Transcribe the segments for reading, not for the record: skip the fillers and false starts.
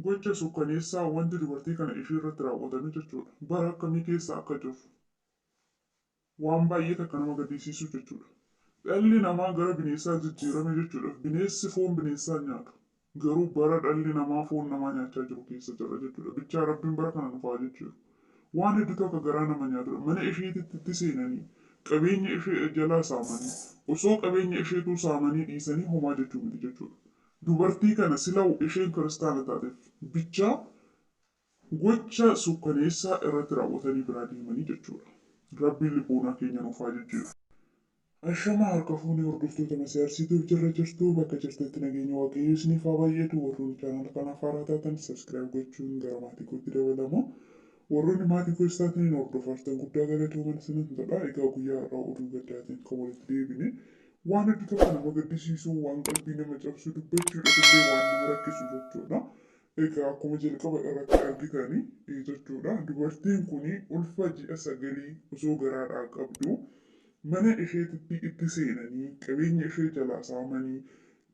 Gocha sukkaneessaa wanti dubartii kana ishee irratti raawwatame jechuudha. Bara akkamii keessa akka jirru waan baay'ee takka nama gaddisiisu jechuudha. Dhalli namaa gara bineensaa jijjiirame jechuudha. Bineensi foon bineensaa nyaatu. Garuu bara dhalli namaa foon namaa nyaachaa jiru keessa jira jechuudha. Bichaa Rabbiin bara kana nuuf haa jijjiiru. Waan hedduu tokko garaa nama nyaatudha. Mana isheetitti itti seenanii qabeenya ishee jalaa saamanii, osoo qabeenya isheetuu saamanii dhiisanii homaa jechuu miti jechuudha. Dubartii kana sila isheen kiristaana taateef bichaa gocha sukkaneessaa irratti raawwatanii biraa deemanii jechuudha. Rabbiin lubbuunaa keenya nuuf haa jijjiiru. Ashamaa harka fuunee hordoftoota Masii Arsiituuf jirra jirtu, bakka jirtanitti nageenya Waaqayyoo isiniif haa baay'atu. Warroonni chaanala kanaaf haaraa taatan subscribe gochuun gara maatii kootti dabalamu. Warroonni maatii koo taataniin hordofartan guddaa galatooman isinin jedha. Egaa guyyaa har'aa oduu gaddaatiin kan walitti deebine, waan hedduu tokko nama gaddisiisu, waan qalbii nama cabsu, dubbachuudhaaf illee waan nama rakkisu jechuudha. Egaa akkuma jalqaba irratti argitanii jechuudha, dubartiin kun ulfa ji'a 9 osoo garaadhaa qabdu mana isheetitti itti seenanii qabeenya ishee jalaa saamanii,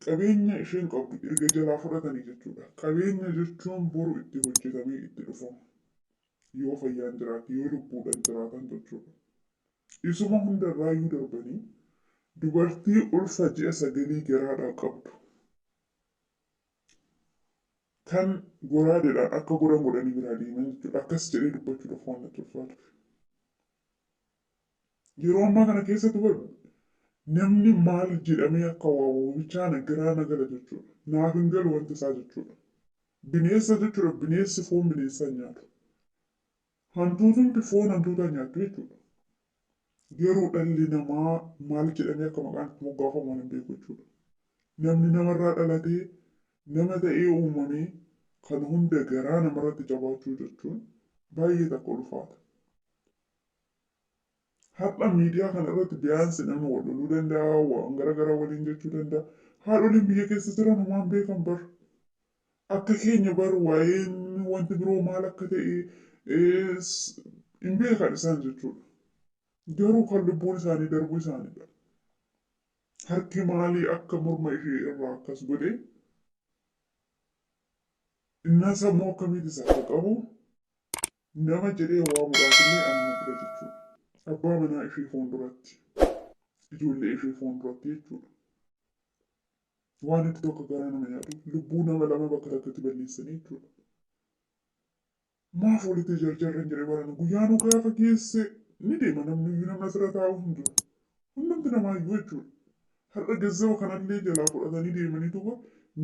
qabeenya isheen qabdu erga jalaa fudhatanii jechuudha. Qabeenya jechuun boru itti hojjetamee itti dhufama. Yoo fayyaan jiraate, yoo lubbuudhaan jiraatan jechuudha. Isuma hundarraayyuu darbanii dubartii ulfa ji'a 9 garaadhaa qabdu kan goraadeedhaan akka godhan godhanii biraa deeman jechuudha. Akkas jedhee dubbachuudhaaf waan natti ulfaatu. Yeroo ammaa kana keessatti namni maal jedhamee akka waamamu bichaa garaa na gala jechuudha. Naaf hin galu wanti isaa jechuudha. Bineensa jechuudha, bineensi foon bineensaa nyaatu. Hantuutumti foon hantuutaa nyaattu jechuudha. Garuu dhalli namaa maal jedhamee akka maqaan itti moggaafamu hin beeku jechuudha. Namni namarraa dhalatee nama ta'ee uumamee kan hunda garaa namarratti jabaachuu jechuun baay'ee takka ulfaata. Har'a miidiyaa kana irratti biyaansi namni wal loluu danda'a, waan garaagaraa waliin jechuu danda'a. Haadholiin biyya keessa jiran homaan beekan bar. Akka keenya bar waa'een wanti biroo maal akka ta'e hin beekan isaan jechuudha. Garuu kan lubbuun isaanii darbu isaaniidha. Harki maalii akka morma ishee irraa akkas godhe, innaa sammuu akkamiitis akka qabu nama jedhee waamuudhaaf illee ani na dhiba jechuudha. Abbaa manaa ishee fuulduratti, ijoollee ishee fuulduratti jechuudha. Waan itti tokko garaa nama nyaatu, lubbuu nama lama bakka takkatti balleessanii jechuudha. Maaf walitti jarjarran jedhee baran guyyaanuu gaafa geesse ni deema, namni iyyuu namni asirra taa'u hin jiru. Hundumti namaayyuu jechuudha. Har'a gazzaba kanallee jalaa fudhatanii deemanii tuba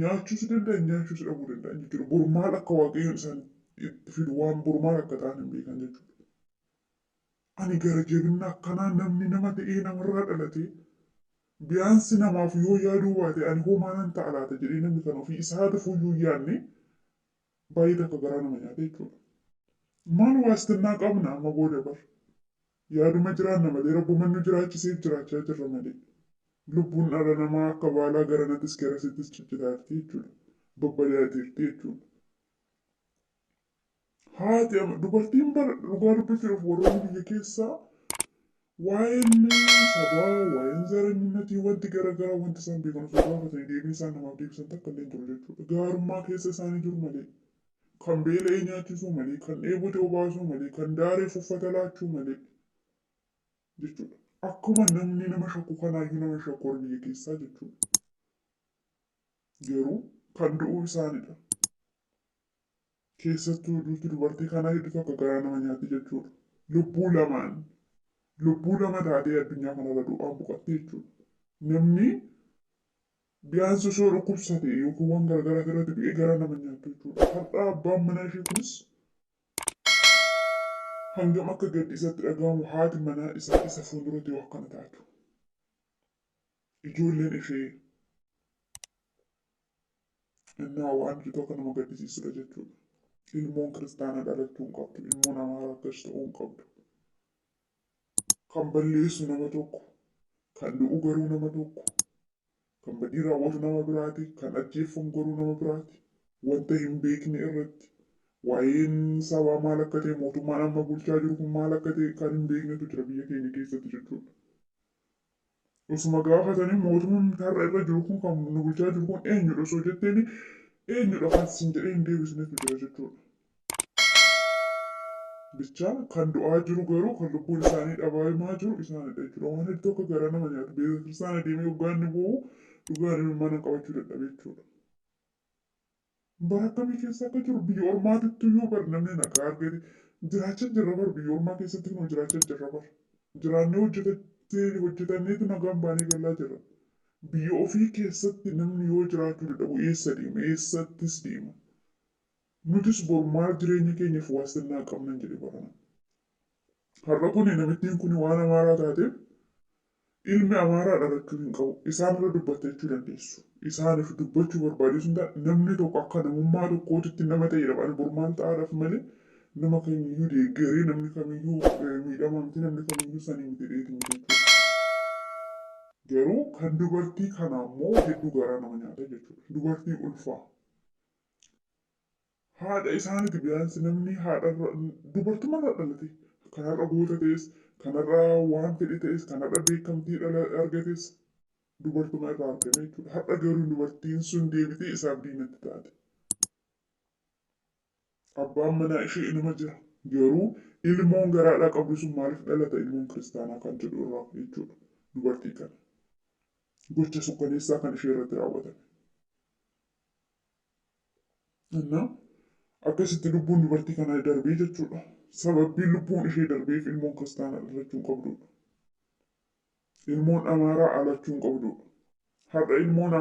nyaachuus danda'an, nyaachuus dhabuu danda'an jechuudha. Bor maal akka Waaqayyoon isaan itti fidu, waan bor maal akka ta'an hin beekan jechuudha. Ani gara jabina akkanaa namni nama ta'ee namarraa dhalatee biyaansi namaaf yoo yaaduu baate ani hoo maalan ta'a laata jedhee namni kan ofii isaa dhufuyyuu hin yaadne baay'ee takka garaa nama nyaata jechuudha. Maal waastinnaa qabna amma booda bar? Yaaduma jiraanna malee, rabbuma nu jiraachiseef jiraachaa jirra malee. Lubbuun dhala namaa akka baalaa garanattis garasittis ciccitaa jirti jechuudha. Babbadaa jirti jechuudha. Haati dubartiin bara dhugaa dubbachuudhaaf warroonni biyya keessaa waa'een sabaa, waa'een zaranyinnatii, wanti garaagaraa wanti isaan beekan osoo gaafatanii deebiin isaan namaaf deebisan takka illee hin jiru jechuudha. Gaarummaa keessa isaanii jiru malee, kan beela'ee nyaachisuu malee, kan dheebote obaasuu malee, kan daareef uffata laachuu malee jechuudha. Akkuma namni nama shakku kanaayyuu nama shakku warra biyya keessaa jechuudha. Garuu kan du'uu isaanidha. Keessattuu duuti dubartii kanaa hedduu tokko garaa nama nyaatti jechuudha. Lubbuu lamaan, lubbuu lama taatee addunyaa kanarra du'aan boqotte jechuudha. Namni biyaansi osoo dhukkubsate yookiin waan garaagaraa irratti du'ee garaa nama nyaattu jechuudha. Har'a abbaan manaa ishee kunis hangam akka gaddi isatti dhaga'amu, haati manaa isaa isa fuulduratti yoo akkana taatu. Ijoolleen ishee innaa waan hedduu tokko nama gaddisiisudha jechuudha. Ilmoon kiristaanaa dhalachuu hin qabdu, ilmoon amaaraa akkas ta'uu hin qabdu. Kan balleessu nama tokko, kan du'u garuu nama tokko, kan badii raawwatu nama biraati, kan ajjeeffamu garuu nama biraati. Wanta hin beekne irratti waa'een sabaa maal akka ta'e, mootummaan amma bulchaa jiru kun maal akka ta'e kan hin beeknetu jira biyya keenya keessatti jechuudha. Osuma gaafatanii mootummaan har'a irra jiru kun, kan nu bulchaa jiru kun eenyudha osoo jetteeni, Eenyudha kan siin jedhee hin deebisnetu jira jechuudha. Bichaa kan du'aa jiru garuu kan lubbuun isaanii dhabamaa jiru isaanidha jechuudha. Waan hedduu akka garaa nama nyaatu beeka kiristaana deemee hoggaa inni boo'u dhugaan inni mana qabachuu dadhabe jechuudha. Bara akkamii keessa akka jiru biyya ormaatitti iyyuu bar namni nagaa argate jiraachaa jirra bar biyya ormaa keessatti nu jiraachaa jirra bar. Jiraannee hojjetanneetu nagaan baanee galaa jirra. Biyya ofii keessatti namni yoo jiraachuu dadhabu eessa deema? Eessattis deema? Nutis bor maal jireenya keenyaaf waastannaa qabnan jedhe barana. Har'a kuni namittiin kun waan amaaraa taateef ilmi amaaraa dhalachuu hin qabu. Isaan irra dubbatta jechuu dandeessu. Isaaniif dubbachuu barbaadu sun namni tokko akka namummaa tokkootitti nama ta'edha. Ani bor maal ta'aadhaaf malee nama kamiyyuu deeggaree namni kamiyyuu miidhamaa miti namni kamiyyuu sanii miti dheeti miti jechuudha. Garuu kan dubartii kanaa immoo hedduu garaa nama nyaata jechuudha. Dubartii ulfaa. Haadha isaaniiti biyaansi namni haadha dubartummaa dhalate. Kanarra goota ta'es, kanarra waan fedhe ta'es, kanarra beekamtii argates dubartuma irraa argame jechuudha. Har'a garuu dubartiin sun deebitee isaaf diinatti taate. Abbaan manaa ishee inuma jira. Garuu ilmoon garaadhaa qabdu sun maaliif dhalata ilmoon kiristaanaa kan jedhu irraa jechuudha dubartii kana. Gocha sukkaneessaa kan ishee irratti raawwatame. Innaa akkasitti lubbuun dubartii kanaa darbee jechuudha. Sababbiin lubbuun ishee darbeef ilmoon kiristaanaa dhalachuu hin qabdudha. Ilmoon amaaraa dhalachuu hin qabdudha. Har'a ilmoon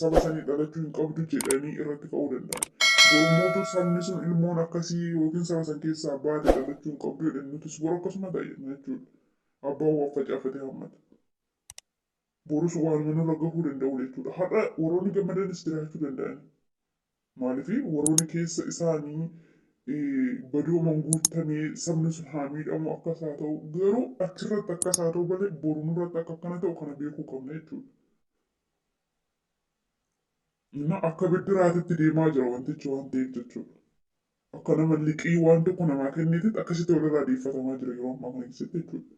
saba sanii dhalachuu hin qabdu jedhanii irratti ka'uu danda'an. Borumootu sabni sun ilmoon akkasii yookiin saba san keessaa baate dhalachuu hin qabdu jedhan nutis boru akkasuma ta'a jenna jechuudha. Abbaan waan facaafate hammata. Borus waanuma nurra gahuu danda'u jechuudha. Har'a warroonni gammadanis jiraachuu danda'an. Maaliif warroonni keessa isaanii badooman guutamee sabni sun haa miidhamu akkas haa ta'u garuu achirratti akkas haa ta'u malee boru nurratti akka akkana ta'u kana beekuu qabna jechuudha. Inni akka biddiraatitti deemaa jira wantichi waan ta'eef jechuudha. Akka nama liqii waan tokko namaa kenneetitti akkasitti walirraa deeffatamaa jira yeroo ammaa kana keessatti jechuudha.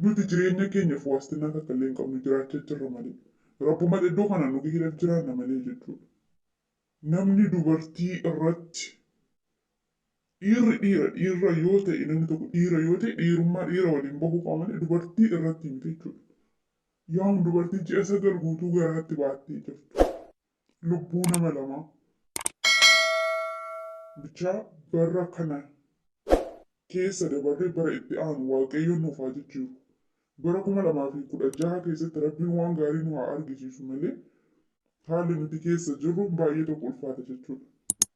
Nuti jireenya keenyaaf waastinaa takka illee hin qabnu jiraachaa jirra malee. Rabbuma iddoo kana nu gaheef jiraanna malee jechuudha. Namni dubartii irratti dhiirri dhiira dhiirra yoo ta'e namni tokko dhiira yoo ta'e dhiirummaa dhiira waliin bahuu qaba malee dubartii irratti miti jechuudha. Yaa'uun dubartii ji'a 9 guutuu garaatti baattee jirtu. Lubbuu nama lamaa. Bichaa bara kana keessa dabarree bara itti aanu waaqayyoon nuuf haa jijjiiru. Bara 2016 keessatti rabbiin waan gaarii nu haa argisiisu malee haalli nuti keessa jirru baay'ee tokko ulfaata jechuudha.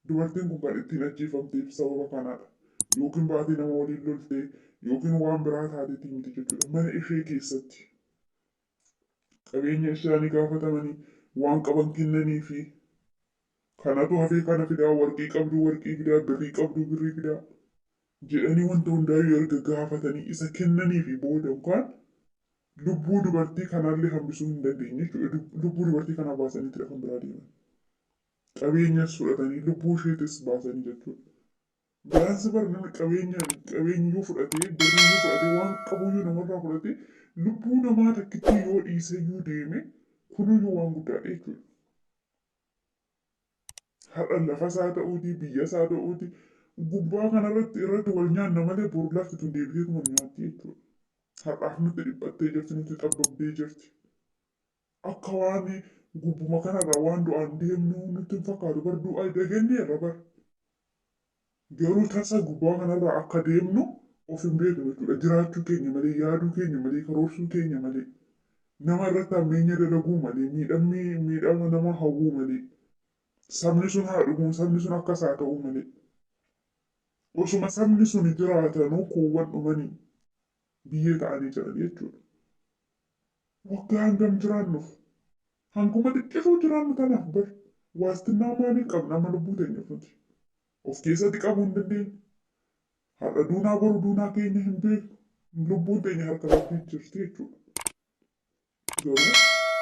Dubartiin kun kan ittiin ajjeefamteef sababa kanaadha. Yookiin baatee nama waliin loltee yookiin waan biraa taateetii miti jechuudha. Mana ishee keessatti qabeenya isaanii gaafatamanii waan qaban kennanii fi kanatu hafee kana fidaa warqii qabdu warqii fidaa birrii qabdu birrii fidaa jedhanii wanta hundaayyuu erga gaafatanii isa kennanii fi booda yookaan lubbuu dubartii kanaallee hambisuu hin dandeenye jechuudha. Lubbuu dubartii kanaa baasanii kan biraa deeman. Qabeenyas fudhatanii lubbuu isheetis baasanii jechuudha. Biyaansi bar namni qabeenya qabeenyi yoo fudhatee birrii yoo fudhatee waan qabuyyuu namarraa fudhatee lubbuu namaa takkitti yoo dhiisee yoo deeme kunuyyuu waan guddaadha jechuudha. Har'a lafa isaa ta'uuti biyya isaa ta'uuti gubbaa kanarratti irratti wal nyaanna malee boru lafti tun deebiteetuma nu nyaatti jechuudha. Har'aaf nutti dhiphattee jirti nutti xabbabdee jirti. Akka waan gubbuma kanarraa waan du'aan deemnu nutti hin fakkaatu bar du'aa daganneerra bar. Garuu tasa gubbaa kanarraa akka deemnu of hin beeknu jechuudha. Jiraachuu keenya malee, yaaduu keenya malee, karoorsuu keenya malee, nama irratti hammeenya dalaguu malee, miidhamni miidhama nama hawwuu malee, sabni sun haa dhumu, sabni sun akkas haa ta'uu malee. Osuma sabni sun jiraatanuu kuuwwan dhumanii biyyee ta'anii jiran jechuudha. Waggaa hangam jiraannuuf? Hanguma xiqqisuu jiraannu tanaaf bar waastinnaa maalii qabna amma lubbuu teenyaaf nuti? Of keessatti qabuu hin dandeenyu. Har'a duunaa boru duunaa keenya hin beeknu. Lubbuun teenya harka rabbii jirti jechuudha. Garuu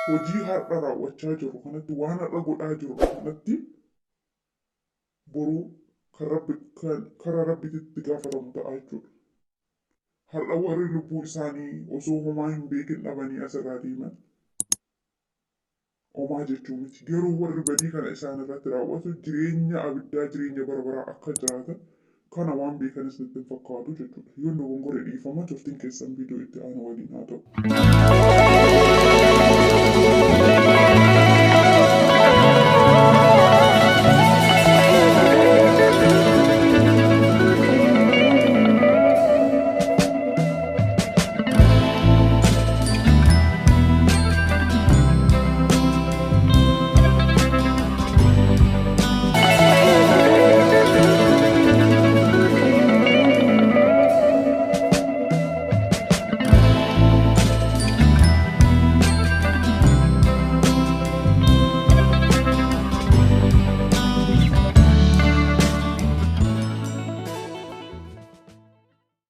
hojii har'a raawwachaa jirru kanatti waan har'a godhaa jirru kanatti boruu kan rabbi kan karaa rabbiitti gaafatamu ta'a jechuudha. Har'a warri lubbuu isaanii osoo homaa hin beekin dhabanii asirraa deeman. Homaa jechuu miti. Garuu warri badii kana isaan irratti raawwatu jireenya abiddaa jireenya bara baraa akka jiraatan kana waan beekanis natti hin fakkaatu jechuudha. Yoon dogongore dhiifama, turtiin keessan viidiyoo itti aanu waliin haa ta'u.